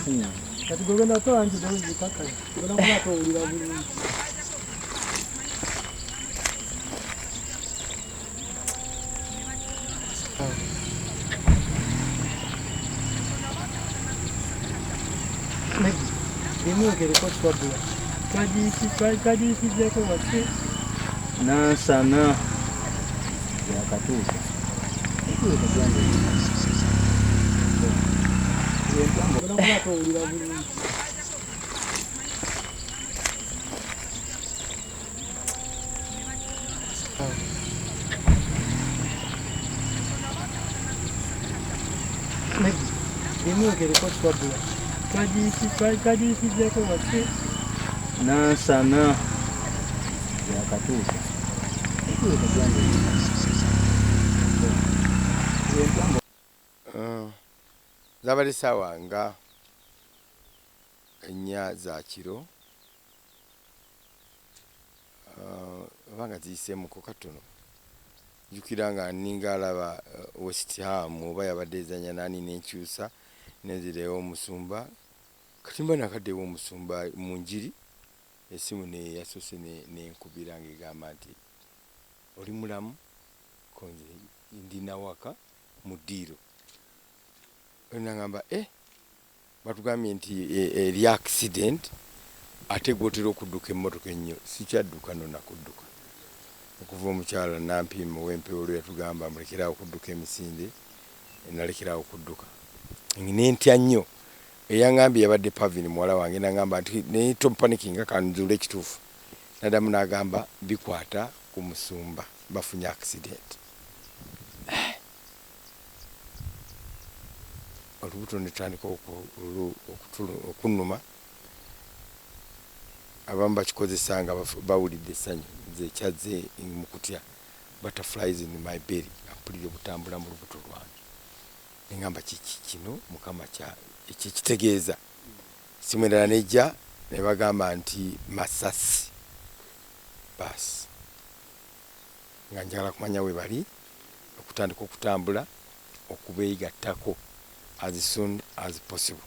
Kati gwe ogenda kukola nti nozikakanya ogenda kuba towulira bulungi. Emyogereko twabula twagiyisiddeko wasi. Nansana yakatuuka. Ogenda kuba towulira bulungi. Emyogereko twabula twagiyisiddeko wasi. Nansana yakatuuka. Zabadde ssaawa nga 4 za kiro, oba nga ziyiseemuko katono. Njjukira nga nninga alaba West Ham oba yabadde ezannya nani n'enkyusa nenzira ew'omusumba. Kati mba nakadde ew'omusumba mu njiri, essimu ne yasoose nenkubira ng'egamba nti oli mulamu? Ko nze ndi nawaka mu ddiiro. Nagamba batugambye nti eri accident ate gw'otera okudduka emmotoka ennyo. Sikyadduka nno nakudduka. Okuva omukyala Nampiima ow'empewo lwe yatugamba mulekeraawo okudduka emisinde, nalekeraawo okudduka. Ne ntya nnyo. Eyaŋŋambye yabadde Pavin muwala wange, n'aŋŋamba nti naye topanikinga kanzuule ekituufu. N'addamu n'agamba bikwata ku musumba bafunye accident. Olubuto ne lutandika okunnuma. Abamu bakikozesa nga bawulidde essanyu, nze kyazze mu kutya. Butterflies in my belly, nga mpulira obutambula mu lubuto lwange. Ne ŋŋamba kiki kino Mukama ekikitegeeza. Essimu endala n'ejja ne bagamba nti masasi. Baasi nga njagala kumanya we bali okutandika okutambula okubeegattako as soon as possible.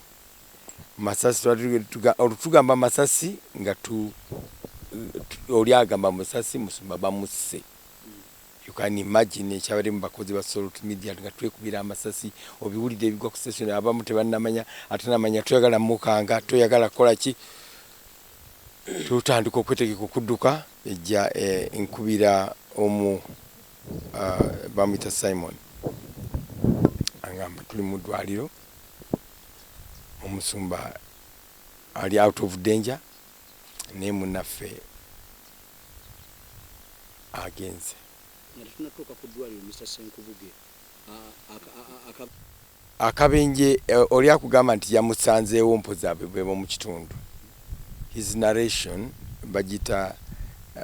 Masasi olutugamba masasi nga oli agamba musasi musumba bamusse. You can imagine ekyabadde mu bakozi ba Salt Media nga twekubira amasasi, obiwulidde ebigwa ku station, abamu tebannamanya, ate namanya toyagala mukanga, toyagala kukola ki. Tutandika okwetegeka okudduka, ejja nkubira omu bamuyita Simon, angamba tuli mu ddwaliro, omusumba ali out of danger, naye munnaffe agenze. Nga tetunnatuuka ku ddwaliro, Mr Ssenkubuge, Akabenje oli akugamba nti yamusanzeewo mpozi bwe mu kitundu. His narration bagiyita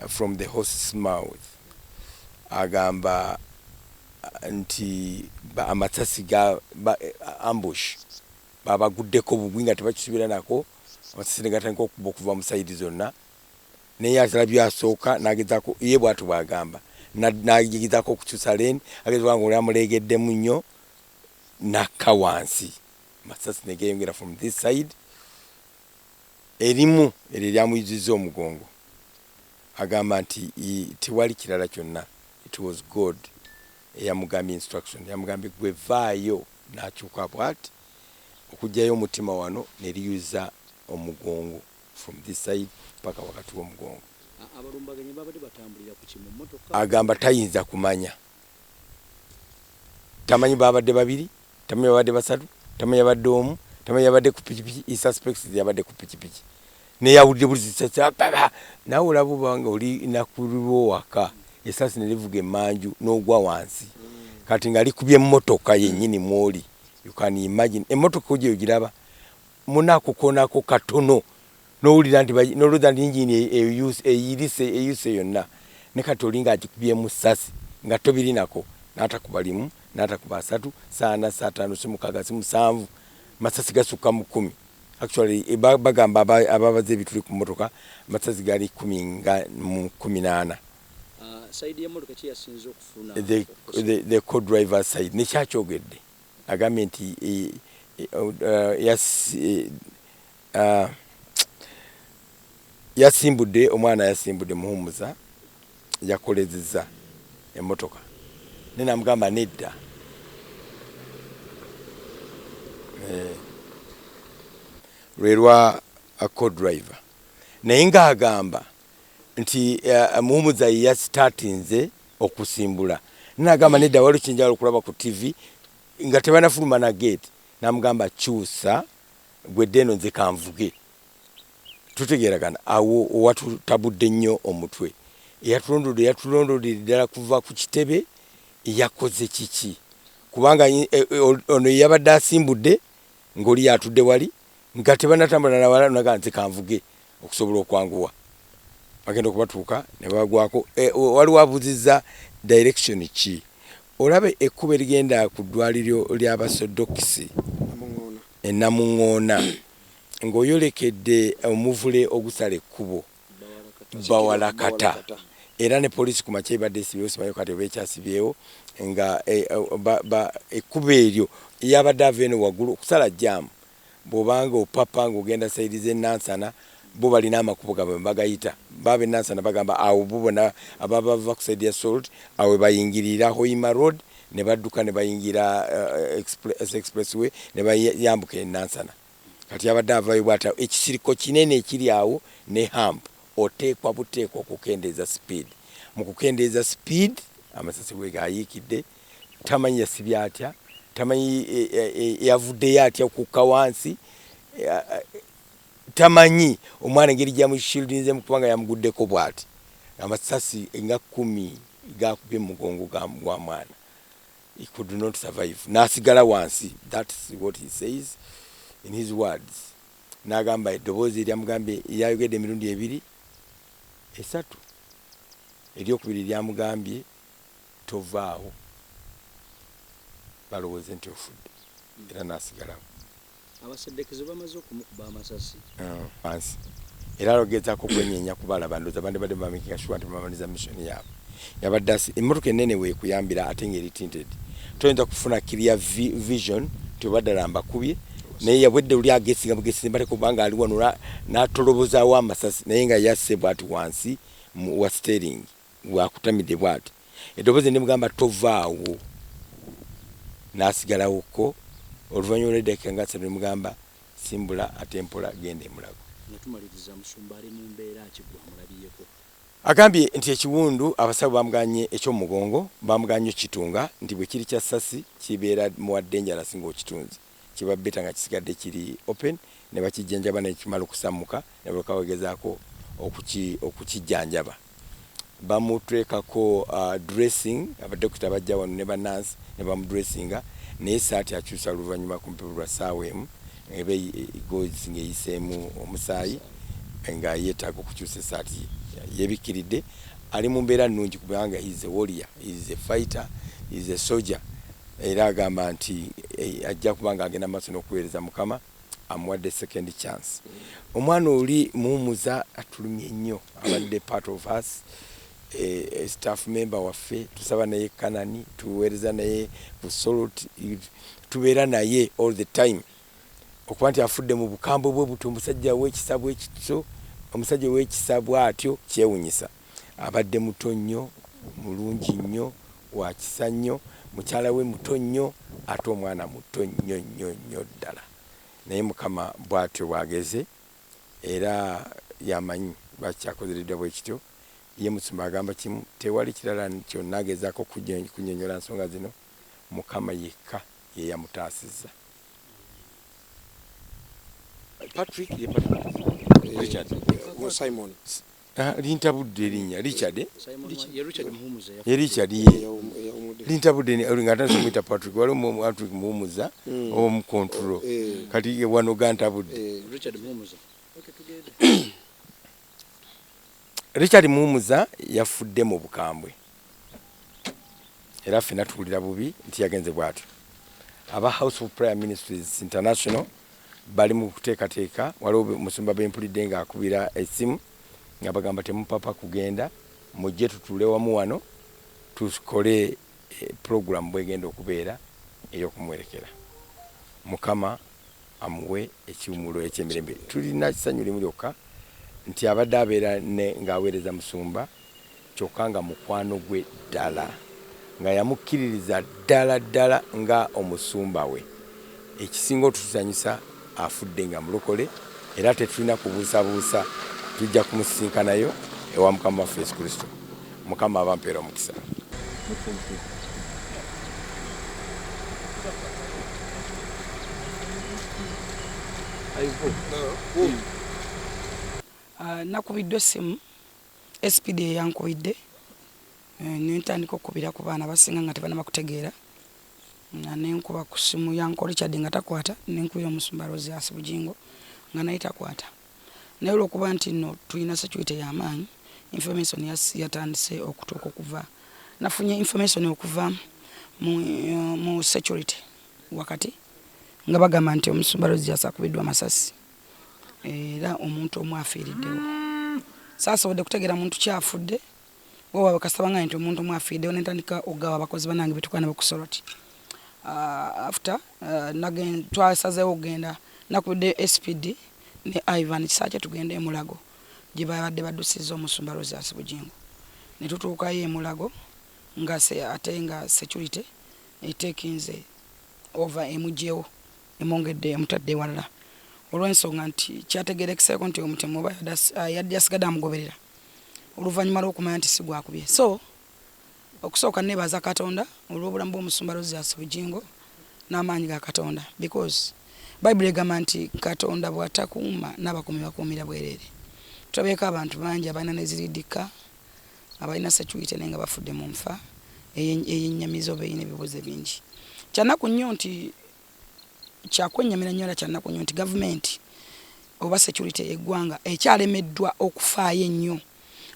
from the horse's mouth. Agamba nti amasasi ga ambush babaguddeko bugwi nga tebakisuubira nako, amasasi ne gatandika okuba okuva mu side zonna. Naye atalabye asooka n'agezaako ye bw'atyo bw'agamba n'agezaako okukyusa lane, agezaako nga oli amuleegeddemu nnyo n'akka wansi. Amasasi ne geeyongera from this side. Erimu eryo eryamuyuzizza omugongo. Agamba nti tewali kirala kyonna, it was God eyamugambye instruction, yamugambye gwe vaayo, n'akyuka bw'ati okuggyayo omutima wano ne liyuza omugongo from this side paka wakati w'omugongo. Abalumbaganyi babadde batambulira ku ki, mu mmotoka? Agamba tayinza kumanya, tamanyi babadde babiri, tamanyi babadde basatu, tamanyi yabadde omu, tamanyi yabadde ku pikipiki. He suspects yabadde ku pikipiki, naye awulidde buli naawe olaba oba nga oli nakululwo waka, essasi ne livuga emmanju n'ogwa wansi. Kati nga likubye emmotoka yennyini mw'oli, you can imagine emmotoka gye ogiraba munaakukoonako katono n'owulira nti n'olowooza nti yingini eyirise eyuse yonna, ne kati oli ng'agikubyemu ssasi nga tobirinako. N'atakuba limu, n'atakuba asatu, saana, saataano, si mukaaga, si musanvu, masasi gasukka mu 10. Actually bagamba ababaze ebituli ku mmotoka amasasi gali 10 nga mu 14. Side y'emmotoka ki yasinze okufuna? The co-driver side. Nekyakyogedde agambye nti Yasimbudde omwana, yasimbudde Muhumuza, yakolezeza emmotoka naye namugamba nedda. Lwe lwa co-driver, naye ng'agamba nti Muhumuza ye yasitatinze okusimbula. Nagamba nedda, waliwo kyenjagala okulaba ku TV nga tebanafuluma na gate. Namugamba kyusa gwedde eno, nze kanvuge. Tutegeeragana awo owatutabudde nnyo omutwe. Eyatulondodde, yatulondodde ddala kuva ku kitebe. Yakoze kiki? Kubanga ono yabadde asimbudde ng'oli yatudde wali nga tebanatambula nawala, naga nze kanvuge okusobola okwanguwa. Bagenda okubatuuka ne bagwako. Waliwo abuuzizza direction ki? Olaba ekkubo erigenda ku ddwaliro ly'Abasodokisi enamuŋŋoona, ng'oyolekedde omuvule ogusala ekkubo Bawalakata, era ne poliisi ku makya ebadde esibyewo, simanyi kati oba ekyasibyewo, nga ekkubo eryo yabadde ava eno waggulu okusala jam. Bw'obanga opapa ng'ogenda side z'enansana, bo balina amakubo gaabwe bagayita. Baaba enansana bagamba awo bo bonna ababa bava ku side ya Salt, awo bayingirira Hoima Road ne badduka ne bayingira expressway ne bayambuka enansana. Kati abadde avayo bwati, ekisiriko kinene ekiri awo ne hump, oteekwa buteekwa okukendeeza speed. Mu kukendeeza speed, amasasi bwe gayiikidde. Tamanyi yasibye atya, tamanyi yavuddeyo atya okukka wansi, tamanyi omwana engeri gyamushieldinzemu kubanga yamuguddeko bwati. Amasasi nga 10 gakubye mugongo gwa mwana. He could not survive, n'asigala wansi. That's what he says in his words. N'agamba eddoboozi eryamugambye, yayogedde emirundi ebiri esatu, eryokubiri lyamugambye tovaawo balowooze nti ofudde, era n'asigalawo. Abaseddekezo bamaze okumukuba amasasi. Wansi era alogezaako okwenyenya kubalaba. Ndowooza bandibadde bamakinga sure nti bamaliza mission yaabwe. Yabadde emmotoka enene weekuyambira, ate ng'eri tinted, toyinza kufuna clear vision nti oba ddala mbakubye. Naye yabwedde oli agesinga bugesi baleka kubanga ali wano n'atolobozaawo amasasi, naye nga yasse bwati wansi wa steering bwakutamidde bwati. Eddoboozi nemugamba tovaawo, n'asigalawoko. Oluvannyuma lw'eddakiika nga 3 nemugamba simbula ate mpola, genda emulago. Nga tumaliriza, musumba ali mu mbeera ki gwamulabyeko? Agambye nti ekiwundu abasawo bamuganye ekyomugongo, bamuganye okitunga nti bwe kiri kya ssasi kibeera muwa dangerous ng'okitunze, kiba better nga kisigadde kiri open ne bakijjanjaba nekimala okusammuka ne balyoka bagezaako okukijjanjaba. Bamuteekako dressing, abadokita bajja wano ne banansi ne bamudressinga, naye saati akyusa oluvannyuma kumpi lwa ssaawa emu eba gauze ng'eyiseemu omusaayi, nga yeetaaga okukyusa esaati yebikkiridde. Ali mu mbeera nnungi kubanga is a warrior, is a fighter, is a soldier, era agamba nti ajja kuba nga agenda maaso n'okuweereza Mukama amuwadde second chance. Omwana oli Muhumuza atulumye nnyo, abadde part of us, staff member waffe, tusaba naye Kanani, tuweereza naye ku Salt, tubeera naye all the time. Okuba nti afudde mu bukambwe bwe butyo, omusajja w'ekisa bwekityo, omusajja ow'ekisa bw'atyo, kyewunyisa. Abadde muto nnyo, mulungi nnyo, wa kisa nnyo, mukyala we muto nnyo, ate omwana muto nnyo nnyo nnyo ddala. Naye Mukama bw'atyo bw'ageze, era yamanyi lwaki kyakozereddwa bwe kityo. Ye musumba agamba kimu, tewali kirala kyonna agezaako kunnyonnyola nsonga zino, Mukama yekka ye yamutaasizza. Patrick ye Patrick Richard. Simon. Lintabudde erinnya Richard, eh? Ye Richard Muhumuza. Ye Richard, ye lintabudde nga atandise omuyita Patrick. Waliwo Patrick Muhumuza omu control, kati wano gantabudde. Richard Muhumuza. Richard Muhumuza yafudde mu bukambwe, era ffenna tuwulira bubi nti yagenze bw'atyo. Aba House of Prayer Ministries International bali mu kuteekateeka. Waliwo musumba bempulidde ng'akubira essimu nga bagamba temupapa kugenda, mujje tutuule wamu wano tukole program bwegenda okubeera ey'okumuwerekera Mukama. Amuwe ekiwumulo ekyemirembe. Tulina kisanyu limu lyokka nti abadde abeera ng'aweereza musumba, kyokka nga mukwano gwe ddala, nga yamukkiririza ddala ddala nga omusumba we. Ekisinga otutusanyusa, afudde nga mulokole, era tetulina kubuusabuusa tujja kumusisinkanayo ewa Mukama waffe Yesu Kristo. Mukama abampeera omukisa. Nakubiddwa essimu, SPD eyankubidde, nentandika okukubira ku baana abasinga nga tebanaba kutegeera. Nenkuba ku ssimu ya Uncle Richard nga takwata, nenkubira omusumba Rosius Bugingo nga naye takwata. Naye olwokuba nti nno tulina security y'amaanyi, information yatandise okutuuka okuva nafunye information okuva mu security wakati nga bagamba nti omusumba Rosius akubiddwa amasasi era omuntu omu afiiriddewo. Saasobodde kutegeera muntu kyafudde, wewaabwe kasita bangaye nti omuntu omu afiiriddewo, nentandika okugaba abakozi banange betukola nabo ku Soroti. After twasazeewo okugenda, nakubidde SPD ne Ivan Kisakye tugende e Mulago gye babadde baddusiza omusumba Rosius Bugingo. Ne tutuukayo e Mulago nga ate nga security etekinze over, emugyewo, emwongedde, emutadde ewalala, olw'ensonga nti kyategerekeseeko nti omutemu oba yadde yasigadde amugoberera oluvannyuma lw'okumanya nti si gwakubye. So okusooka nebaza Katonda olw'obulamu bw'omusumba Rosius Bugingo n'amaanyi ga Katonda, because Bayibuli egamba nti Katonda bw'atakuuma, n'abakuumi bakuumira bwereere. Tulabyeko abantu bangi abalina neziridika, abalina security, naye nga bafudde mu nfa eyennyamiza oba erina ebibuuzo ebingi. Kyanaku nnyo nti kyakwennyamira nnyo, era kyanaku nnyo nti gavumenti oba security eggwanga ekyalemeddwa okufaayo ennyo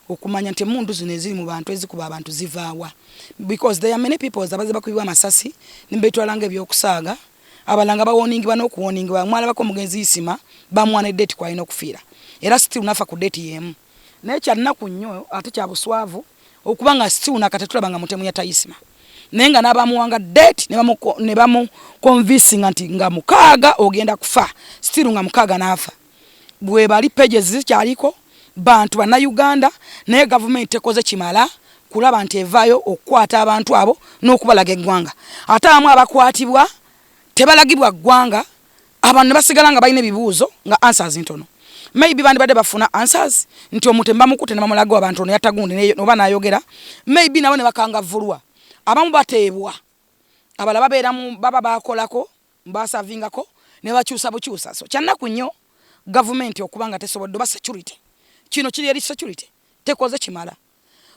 okumanya nti emundu zino eziri mu bantu ezikuba abantu zivaawa, because there are many people abaze bakubibwa amasasi nebetwala nga ebyokusaaga, abalala nga bawoningibwa n'okuwoningibwa. Mwalabako omugenzi Isima, bamuwa ne date kwalina okufiira, era still nafa ku date y'emu. Naye kyannaku nnyo ate kya buswavu okuba nga still nakati tulaba nga mutemu yatta Isima, naye nga n'abamuwanga date ne bamuconvincinga nti nga 6 ogenda kufa, still nga 6 n'afa. Bwe bali pages zikyaliko bantu bannayuganda, naye gavumenti tekoze kimala kulaba nti evaayo okukwata abantu abo n'okubalaga eggwanga. Ate abamu abakwatibwa tebalagibwa ggwanga, abantu ne basigala nga balina ebibuuzo nga answers ntono. Maybe bandibadde bafuna answers nti omutemu bamukutte ne bamulaga abantu ono yatta gundi, oba n'ayogera, maybe nabo ne bakangavvulwa. Abamu bateebwa, abalala babeeramu baba bakolako basavingako ne bakyusa bukyusa. So kyannaku nnyo gavumenti okuba nga tesobodde, oba security, kino kiri eri security, tekoze kimala,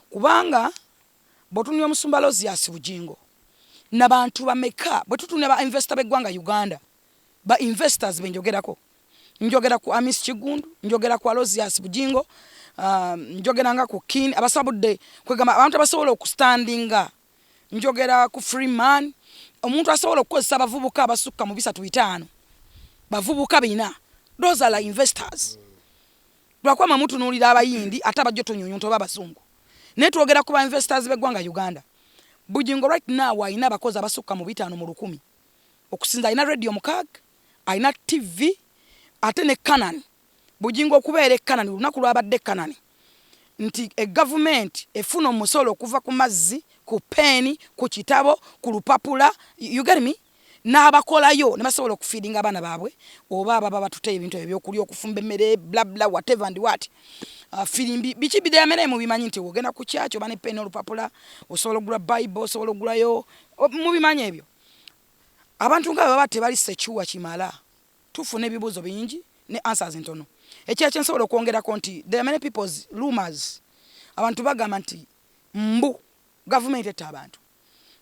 kubanga bw'otunulira omusumba Aloysius Bugingo nabantu bameka, bwe tutunula ba investor b'eggwanga Uganda, ba investors benjogerako, njogera ku Amis Kigundu, njogera ku Aloysius Bugingo, njogera nga ku Kin abasabudde kwegamba abantu abasobola okustandinga, njogera ku Freeman, omuntu asobola okukozesa abavubuka abasukka mu 3 5, bavubuka 4. Those are investors. Lwakwama mutunuulira abayindi ate abajja otunyunyunta oba abazungu, naye twogera ku ba investors b'eggwanga Uganda. Bugingo right now alina abakozi abasukka mu 5 mu 1,000, okusinza alina radio 6, alina TV ate ne Canaan. Bugingo okubeera e Canaan, olunaku lwabadde e Canaan nti egavumenti efuna omusolo okuva ku mazzi, ku peeni, ku kitabo, ku lupapula, you get me, n'abakolayo ne basobola okufeedinga abaana baabwe oba ababa batuteyo ebintu ebyo ebyokulya, okufumba emmere, bla bla, whatever and what, firimbi biki bideyamere. Mubimanyi nti ogenda ku kyaki oba ne peeni, olupapula, osobola okugula Bible, osobola okugulayo, mubimanyi ebyo. Abantu nga bwe baba tebali secure kimala, tufuna ebibuuzo bingi ne answers ntono. Ekirala kyensobola okwongerako nti there are many people's rumors, abantu bagamba nti mbu gavumenti etta abantu.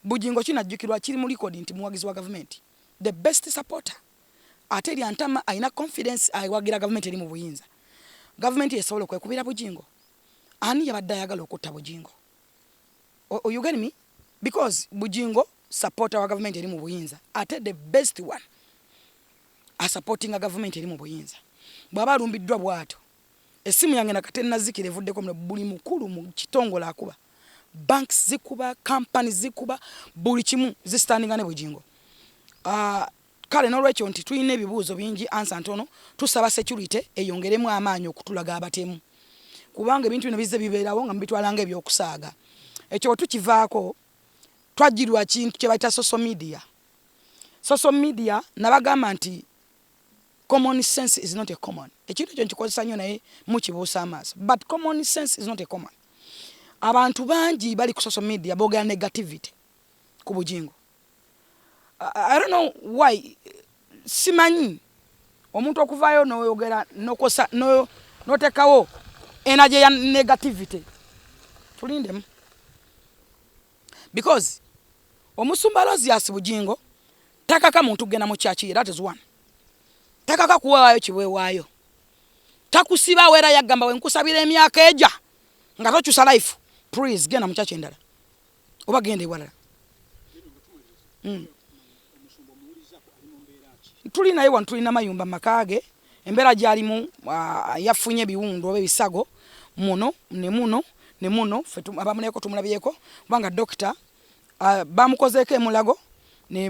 Bugingo kinajjukirwa kiri mu record nti muwagizi wa gavumenti, the best supporter, ate erya ntama alina confidence, awagira gavumenti eri mu buyinza. Gavumenti esobola okwekubira Bugingo? Ani yabadde ayagala okutta Bugingo? You get me? Because Bugingo supporter wa gavumenti eri mu buyinza, ate the best one asupportinga gavumenti eri mu buyinza, bw'aba alumbiddwa bw'atyo, essimu yange nakate nazikira evuddeko muno. Buli mukulu mu kitongole akuba, banks zikuba, company zikuba, buli kimu zistandinga ne Bugingo. Kale n'olwekyo nti tulina ebibuuzo bingi, answer ntono. Tusaba security eyongeremu amaanyi okutulaga abatemu, kubanga ebintu bino bizze bibeerawo nga mubitwala nga ebyokusaaga. Ekyo bwe tukivaako, twajjirwa kintu kye bayita social media. Social media, nabagamba nti common sense is not a common. Ekintu ekyo nkikozesa nnyo, naye mukibuusa amaaso, but common sense is not a common. Abantu bangi bali ku social media boogera negativity ku Bujingo. I don't know why. Simanyi omuntu okuvaayo noyogera nokosa notekawo energy ya negativity. Tulindemu, because omusumba Aloysius Bujingo takaka muntu kugenda mu church ye. That is one. Takaka kuwaayo kiweewaayo, takusibawo. Era yagamba, wenkusabira emyaka eja nga tokyusa life, please genda mu church endala oba genda ewalala. Tuli naye wano, tulina mayumba maka ge. Embeera gyalimu, yafunye ebiwundu oba ebisago muno ne muno ne muno. Ffe abamuleko tumulabyeko, kubanga dokita bamukozeeko emulago ne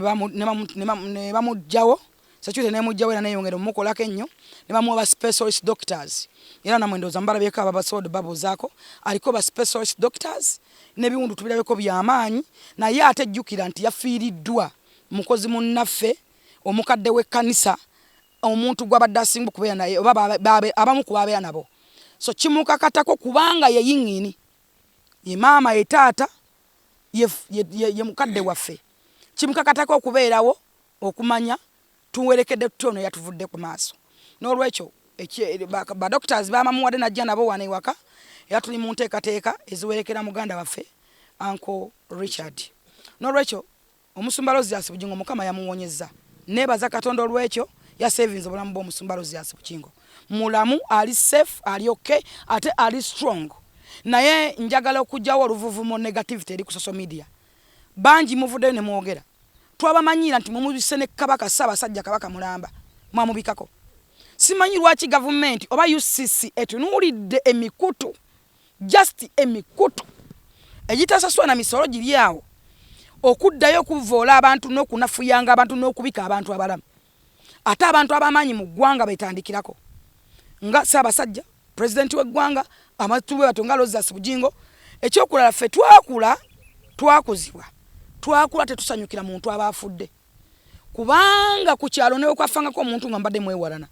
bamuggyawo, security nemugjawo, era neyongera omukolako ennyo ne bamuwa ba specialist doctors. Era namwe ndowooza mubalabyeko, ababasobola babuuzaako, aliko ba specialist doctors n'ebiwundu tubirabeko byamaanyi. Naye ate jjukira nti yafiiriddwa mukozi munnaffe, omukadde w'ekkanisa, omuntu gwabadde asinga okubeera naye oba abamu ku babeera nabo. So kimukakatako, kubanga ye yiŋŋini, ye maama, ye taata, ye mukadde waffe. Kimukakatako okubeerawo okumanya tuwerekedde tutya ono yatuvudde ku maaso. N'olwekyo badoctors bamamuwadde najja nabo wano ewaka, era tuli mu nteekateeka eziwerekera muganda waffe Uncle Richard. N'olwekyo omusumba Aloysius Bugingo, Mukama yamuwonyeza, neebaza Katonda olwekyo. Yasevinze obulamu bw'omusumba Aloysius Bugingo. Mulamu, ali safe, ali okay, ate ali strong. Naye njagala okugyawo oluvuvumo, negativity eri ku social media. Bangi muvuddeyo ne mwogera. Twabamanyiira nti mumubise ne Kabaka Ssaabasajja Kabaka mulamba mwamubikako. Simanyi lwaki gavumenti oba UCC etunuulidde emikutu, just emikutu egitasasula na misolo giri awo, okuddayo okuvoola abantu n'okunafuyanga abantu n'okubika abantu abalamu, ate abantu ab'amaanyi mu ggwanga betandikirako nga Ssaabasajja, pulezidenti w'eggwanga, abantu bwe batyo nga Aloysius Bugingo. Ekyokulala, ffe twakula, twakuzibwa, twakula tetusanyukira muntu aba afudde, kubanga ku kyalo newe kwafangako omuntu nga mbadde mwewalana,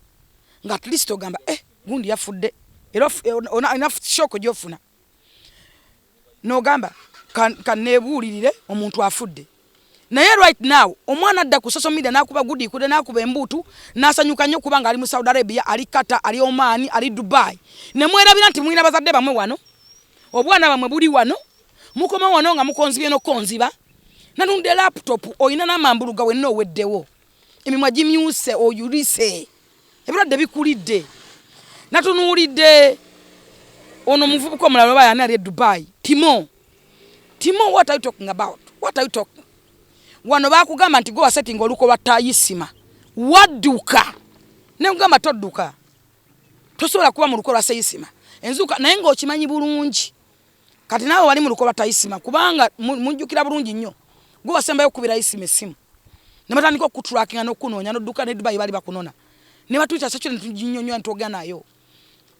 nga at least ogamba, eh, gundi yafudde, era olina shock gyofuna nogamba kanebuulirire omuntu afudde. Naye right now omwana adda ku social media nakuba gudiikude, nakuba embuutu, nasanyuka nnyo kubanga ali mu Saudi Arabia, ali Qatar, ali Oman, ali Dubai, nemwerabira nti mulina bazadde bamwe wano, obwana bamwe buli wano. Mukoma wano nga mukonzibye n'okukonziba, nanunde laptop olina n'amambuluga wenna oweddewo, emimwa gimyuse, oyulise, ebirwadde bikulidde. Natunuulidde ono omuvubuka omulala oba yani ali e Dubai, Timo. Timo, what are you talking about? What are you talking? Wano bakugamba nti gwe wasetinga oluko lwa tayisima, wadduka. Nekugamba todduka, tosobola kuba mu luko lwa seyisima enzuka, naye ng'okimanyi bulungi kati naawe wali mu luko lwa tayisima, kubanga mujjukira bulungi nnyo gwe wasembayo okukubira Isima essimu ne batandika okutrackinga n'okunoonya n'odduka ne Dubai, bali bakunona ne batuyita sakyo netuginyonyola netwogera nayo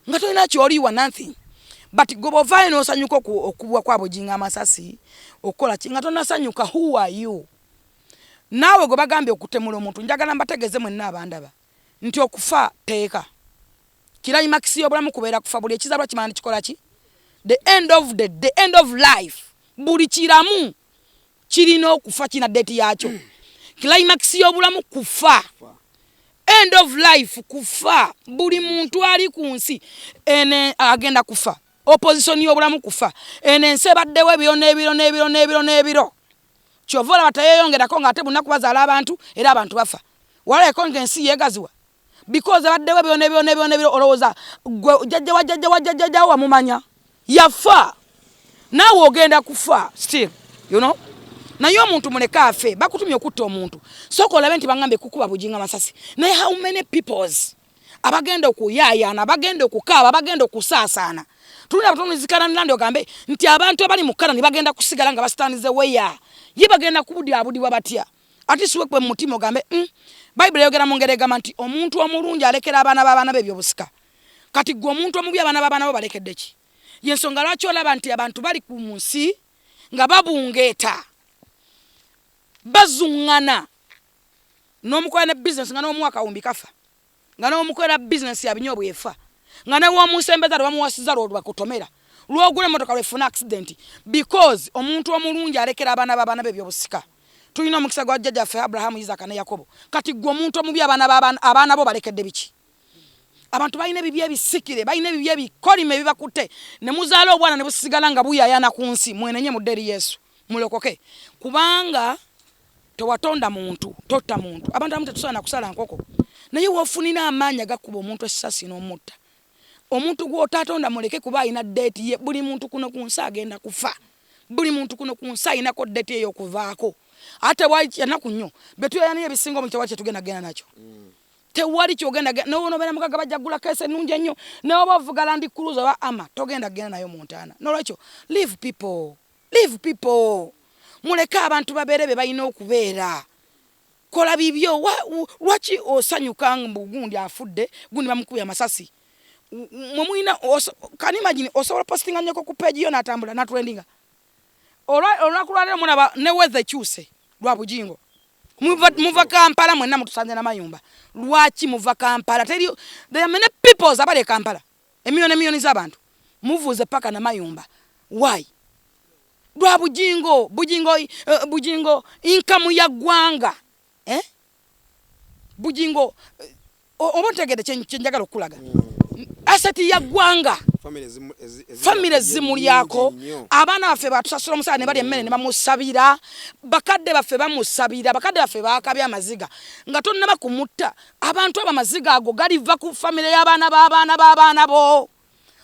nga tolina kyoliwa, nothing. But gwe bw'ovaayo n'osanyuka okubwa kwa Bujingo amasasi, okukola ki nga tonasanyuka, who are you? Naawe gwe bagambye okutemula omuntu, njagala mbategeeze mwenna abandaba nti okufa teeka climax y'obulamu kubeera kufa. Buli ekizaalwa kimala nekikola ki? The end of the end of life. Buli kiramu kirina okufa, kina date yakyo. Climax y'obulamu kufa, end of life kufa. Buli muntu ali ku nsi ene agenda kufa. Opposition y'obulamu kufa. Eno ensi ebaddewo ebiro n'ebiro n'ebiro n'ebiro n'ebiro. Kyova olaba teyeyongerako ng'ate bunaku bazaala abantu, era abantu bafa. Walabeko ng'ensi yeegaziwa because ebaddewo ebiro n'ebiro n'ebiro n'ebiro. Olowooza gwe jjajja wa jjajja wa jjajja wamumanya yafa, naawe ogenda kufa still, you know. Naye omuntu muleke afe. Bakutumye okutta omuntu, sooka olabe nti baŋŋambye kukuba Bujinga masasi, naye how many peoples abagenda okuyaayaana, abagenda okukaaba, abagenda okusaasaana? Tulina abatonozi Kananilandi, ogambe nti abantu abali mu Kanani bagenda kusigala nga basitanize weya ye, bagenda kubudyabudibwa batya? Ate siwekube mu mutima ogambe Bayibuli eyogera mu ngeri egamba nti omuntu omulungi alekera abaana b'abaana be ebyobusika. Kati ggwe omuntu omubi abaana b'abaana bo balekedde ki? Y'ensonga lwaki olaba nti abantu bali ku nsi nga babungeeta, bazuŋŋana n'omukola ne bizinesi nga n'omuwa akawumbi kafa, nga n'omukolera bizinesi ya binyobwa efa, nga ne w'omusembeza lwe bamuwasiza lwo lwakutomera, lw'ogula emmotoka lwefuna accident, because omuntu omulungi alekera abaana b'abaana be ebyobusika. Tulina omukisa gwa jjajjaffe Aburahamu, Isaka ne Yakobo. Kati ggwe omuntu omubi abaana abaana bo balekedde biki? Abantu balina ebibi ebisikire, balina ebibi ebikolima ebibakutte, ne muzaala obwana ne busigala nga buyayana ku nsi. Mwenenye, mudde eri Yesu, mulokoke, kubanga tewatonda muntu, totta muntu. Abantu abamu tetusobola nakusala nkoko, naye wofunina amaanyi agakuba omuntu essasi n'omutta, omuntu gw'otatonda muleke, kuba alina date ye. Buli muntu kuno ku nsi agenda kufa. Buli muntu kuno ku nsi alinako date ye ey'okuvaako. Ate tewali kyanaku nnyo betuyayaniyo ebisinga omu, tewali kyetugenda genda nakyo. Tewali kyogenda nowonobeera mugaga, bajja kugula case ennungi ennyo, newoba ovuga Land Cruiser oba ama, togenda kugenda nayo mu ntaana. Nolwekyo leave people, leave people, muleke abantu babeere be balina okubeera. Kola bibyo. Lwaki osanyuka mbu gundi afudde, gundi bamukubye amasasi? Mwe mulina, can imagine, osobola postinga nyoko ku page yo n'atambula natrendinga. Olunaku lwaleero mulaba ne weather ekyuse lwa Bujingo. Muva Kampala mwenna mutusanze namayumba. Lwaki muva Kampala? Teri, there are many peoples abali e Kampala, emiliyoni emiliyoni z'abantu, muvuze paka namayumba. Why? Lwa Bujingo. Bujingo, Bujingo income ya ggwanga, eh? Bujingo, oba ontegedde kyenjagala okukulaga? Asset ya ggwanga. Famire zimulyako. Abaana baffe batusasula omusaala ne balya emmere ne bamusabira. Bakadde baffe bamusabira, bakadde baffe bakabya amaziga nga tonnaba kumutta. Abantu abo amaziga ago galiva ku famire y'abaana b'abaana b'abaana bo.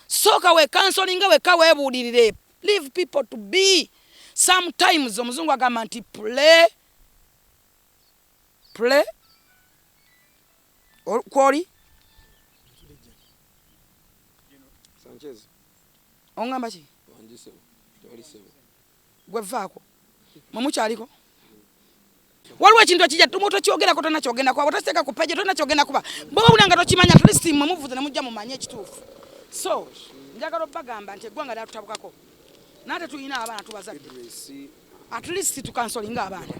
Sooka wekansolinga wekka, weebuulirire. Leave people to be. Sometimes omuzungu agamba nti play, play kwoli. Sanchez. Oŋŋamba ki? Wangi sebo. Tewali sebo. Gwe vaako, mwe mukyaliko. Waliwo ekintu ekijja tokyogerako, tonna kyogenda kuba otasiteeka ku page, tonna kyogenda kuba bwoba wulira nga tokimanya. At least mwe muvuze ne mujja mumanye ekituufu. So njagala obbagamba nti eggwanga lyatutabukako, naate tulina abaana tubazadde. Idris. At least tukansolinga abaana,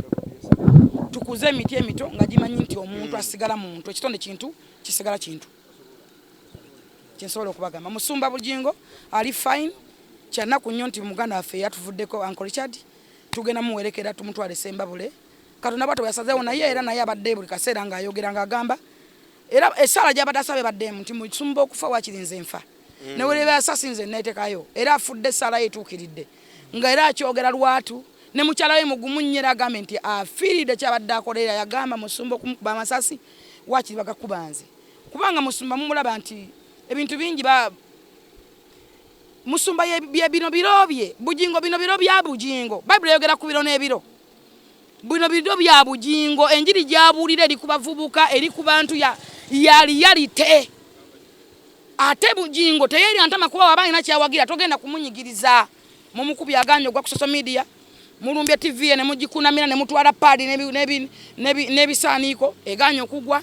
tukuze emiti emito nga gimanyi nti omuntu asigala muntu, ekitonde kintu kisigala kintu. Kyensobola okubagamba, musumba Bujingo ali fine. Kyanaku nnyo nti muganda waffe yatuvuddeko, Uncle Richard. Tugenda muwerekera, tumutwale Sembabule. Katonda bwatyo bwe yasazeewo. Naye era naye abadde buli kaseera ng'ayogera ng'agamba, era essaala gy'abadde asaba ebaddemu nti musumba okufa wakiri nze nfa, newereba asasi nze neetekayo. Era afudde essaala ye etuukiridde, nga era akyogera lwatu. Ne mukyala we mugumu nnyo, era agambye nti afiiridde kyabadde akolera. Yagamba musumba okumukuba amasasi wakiri bagakuba nze, kubanga musumba mumulaba nti ebintu bingi ba musumba bye bino biro bye Bujingo, bino biro bya Bujingo. Bayibuli eyogera ku biro n'ebiro. Bino biro bya Bujingo. Enjiri gyabuulira eri ku bavubuka, eri ku bantu ya reality. Ate Bujingo teyerya ntama, kuba waba alina kyawagira togenda kumunyigiriza. Mumukubi aganye ogwa ku social media, mulumbye TV ye ne mugikunamira ne mutwala paadi n'ebisaaniiko, eganye okugwa.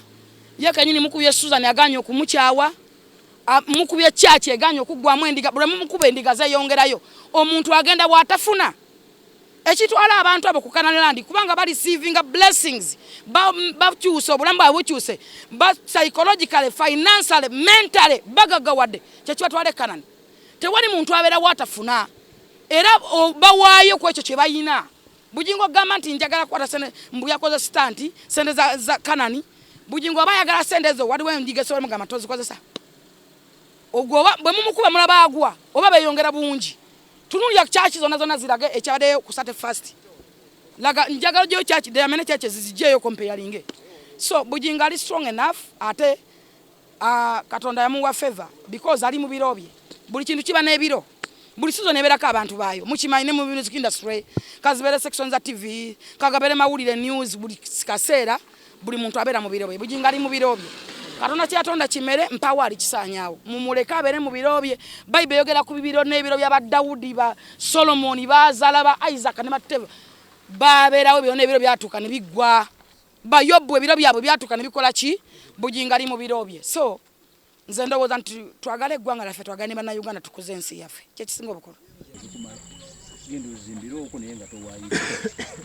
Ye kenyini mukubye Susan, aganye okumukyawa. Mukubye church, eganye okuggwamu endiga. Buli mumukuba endiga zeeyongerayo. Omuntu agenda bw'atafuna ekitwala abantu abo ku Canaan land, kubanga bareceivinga blessings, bakyuse obulamu bwabwe, bukyuse ba psychologically, financially, mentally, bagaggawadde, kyekibatwala e Canaan. Tewali muntu abeerawo atafuna, era bawaayo ku ekyo kye bayina. Bujingo ogamba nti njagala kukwata sente, mbu yakoze stunt, sente za Kanani. Bujingo aba ayagala sente ezo, waliwo endiga esobola mugamba tozikozesa. Ogwo oba bwe mumukuba mulaba agwa oba beeyongera bungi. Tunuulira church zonna zonna zirage ekyabaddeyo ku 31st. Laga, njagala gyeyo church, there are many churches, zijjeeyo comparing. So Bujingo ali strong enough, ate Katonda yamuwa favor because ali mu biro bye. Buli kintu kiba n'ebiro, buli season ebeerako abantu baayo. Mukimanyi ne mu music industry, kazibeere section za TV, kagabeere mawulire, news, buli kaseera buli muntu abeera mu biro bye. Bujingo ali mu biro bye. Katonda kyeyatonda kimere, mpaawo ali kisaanyaawo. Mumuleke abeere mu biro bye. Bayibuli eyogera ku bibiro n'ebiro bya ba Dawudi, ba Solomoni, bazaala ba Isaac ne bateva. Babeerawo byonna, ebiro byatuuka ne biggwa. Bayobu ebiro byabwe byatuuka ne bikola ki? Bugingo ali mu biro bye. So nze ndowooza nti twagale eggwanga lyaffe, twagale ne Bannayuganda, tukuze ensi yaffe, kyekisinga obukulu. Zikumala, genda ozimbire okwo, naye nga towaayire.